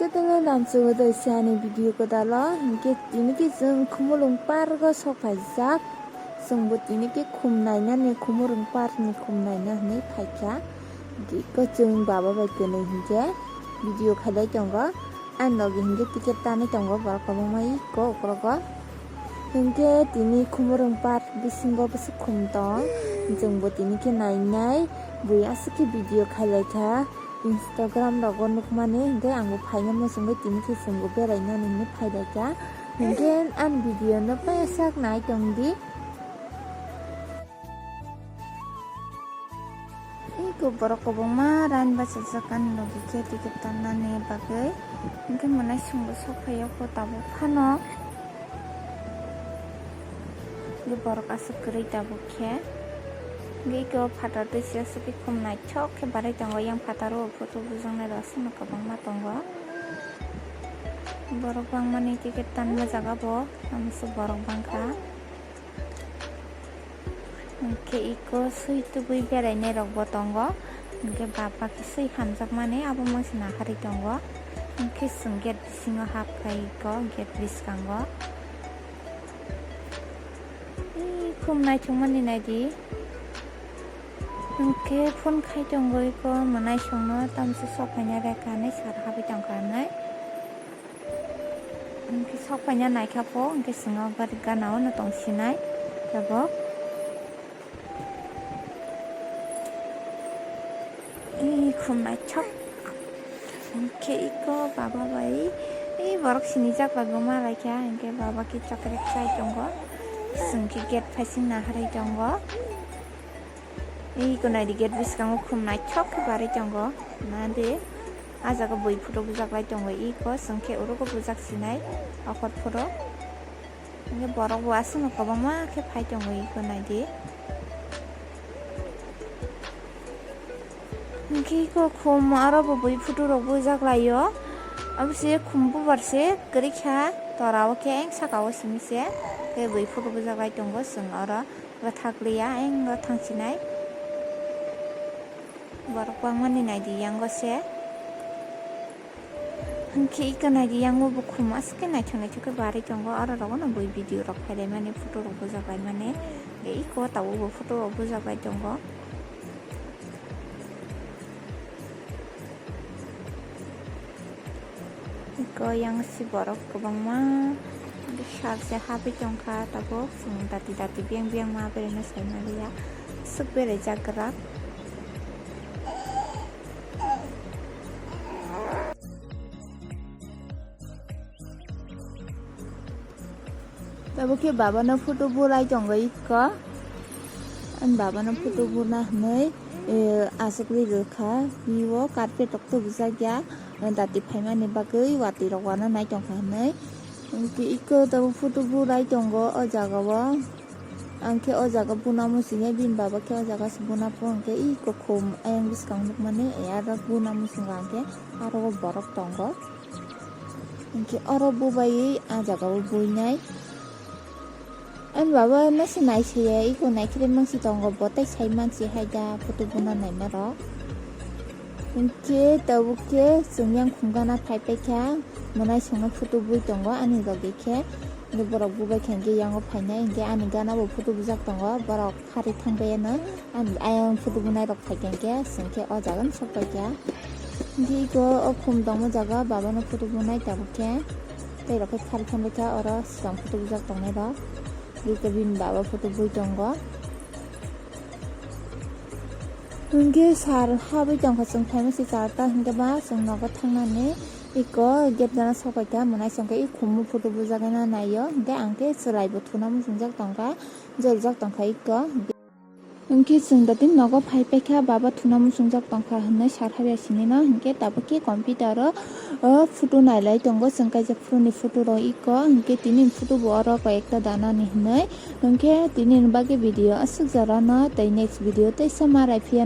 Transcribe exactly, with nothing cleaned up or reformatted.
Kwtwngwi namchwgo doi se ani video kwdalo, hinkhe tini khe chwng Khumulwng park o sok phaijak. Chwngbo tini khe khum nainani, Khumulwng park ni khum naina hinwi phaikha. Iko chwng baba bai kwnwi hinkhe video khailai tongo. Ani logi hinkhe ticket tanwi tongo borok kwbangma iko ukologo. Hinkhe tini Khumulwng park bisingo bwswk khum tong, chwngbo tini khe nainai, bui aswk khe video khailaikha. Instagram rogo nukmani, hinkhe angbo phaina muchungwi tini khe chwngbo berainani hinwi phailaikha. Hinkhe ani video no paisa nai tongdi. Iko borok kwbangma rain bachajak ani logi khe ticket tonnani bagwi. Hinkhe mwnaisongbo sok phaio kho tabuk phano. Borok aswk kwrwi tabuk khe. Hinkhe iko phatar twi se aswk khe khum naithok khe barwi tongo. Yang phataro photo bujaknai rok aswkno kwbangma tongo. Borok bangmani ticket tanma jaga bo, tamo se borok bangkha. Hinkhe iko swi tubui berainai rokbo tongo. Hinkhe baba khe swi hamjakmani abo mangsi naharwi tongo. Hinkhe chwng gate bisingo hapkha iko gate bwskango. Ee, khum naithokmani naidi. Hinkhe phone khai tongo iko mwnaisongno, tamse sok phaina reka hinwi sar habwi tongkha hinwi. Hinkhe sok phaina naikha pho, hinkhe chwng o gari gana o no tongsinai tabuk. Ee, khum naithok. Hinkhe iko baba bai, ee, borok sinijak bai bo malaikha, hinkhe baba khe chocolate chai tongo, chwng khe gate phaising naharwi tongo. Ee, iko naidi gate bwskango khum naithok khe barwi tongo. Nadi, ah jaga bui photo bujaklai tongo, iko chwng khe oro khe bujak sinai okhor photo. Hinkhe borok bo aswkno kwbangma khe phai tongo iko naidi. Hinkhe iko khum aro bo bui photo rok bujaklaio. Abo se khum bubar se kwrwi kha, tora o khe eng saka o simi se tei bui photo bujaklai tongo chwng oro. Bwthakliya, eng bwthang sinai. Borok bangmani naidi yango se. Hinkhe iko naidi yango bo khum aswk khe naithok naithok khe barwi tongo. Oro rogo no bui video rok phailaimani, photo rok bujaklaimani. Tei iko tabuk bo photo rok bujaklai tongo. Iko yang si borok kwbangma bwsal se habwi tongkha, tabuk chwng dati dati biyang biyang ma bereno sai manliya, aswk berajak kwrak. Tabuk khe babano photo bulai tongo iko. Ani babano photo buna hinwi, eh, achukgwi rwkha. Bibo carpet rok tubujak ya, dati phaimani bagwi watwi rok wana nai tongkha hinwi. Hinkhe iko tabuk photo bulai tongo o jaga o. Ang khe o jaga buna muchungya, bini baba khe o jaga se buna pho, hinkhe iko khum ayang bwskango nukmani, aro buna muchungo ang khe aro o borok tongo. Hinkhe oro bubaiwi ah jagao buinai. Ani baba no se naisaiya, iko naikhe mangsi tongo, bo tei sai mansi hai da, photo buna naima rok. Hinkhe tabuk khe chwng yang khum gana phai paikha, mwnaisongno photo bui tongo ani logi khe. Hinkhe borok bubaikha hinkhe yango phainai, hinkhe ani gana bo photo bujak tongo, borok. Hari thang bai ano, ang ayang photo bunai rok phai kha hinkhe, chwng khe o jaga no sok pai kha. Hinkhe iko o khum tongma jaga, baba no photo bunai tabuk khe. Tei rok khe hari thang bai kha, oro swkang photo bujak tongnai rok. Iko bini baba photo bui tongo. Hinkhe sar habwi tongkha, chwng phaima se charta hinkhe ba chwng nogo thangnani iko gate gana sok pai kha, mwnaisong khe i khum o photo bujak nai naio, hinkhe ang khe chwrai bo thuna muchungjak tongkha. Joljak tongkha iko. Hinkhe chwng dati nogo phai paikha, baba thuna muchungjak tongkha hinwi sar habya sinino, hinkhe tabuk khe computer o, o photo nailai tongo, chwng kaisa phone ni photo rw iko, hinkhe tini photo bo oro koi ekta danani hinwi, hinkhe tini ni bagwi video aswk jora no, tei next video teisa ma rai phiya.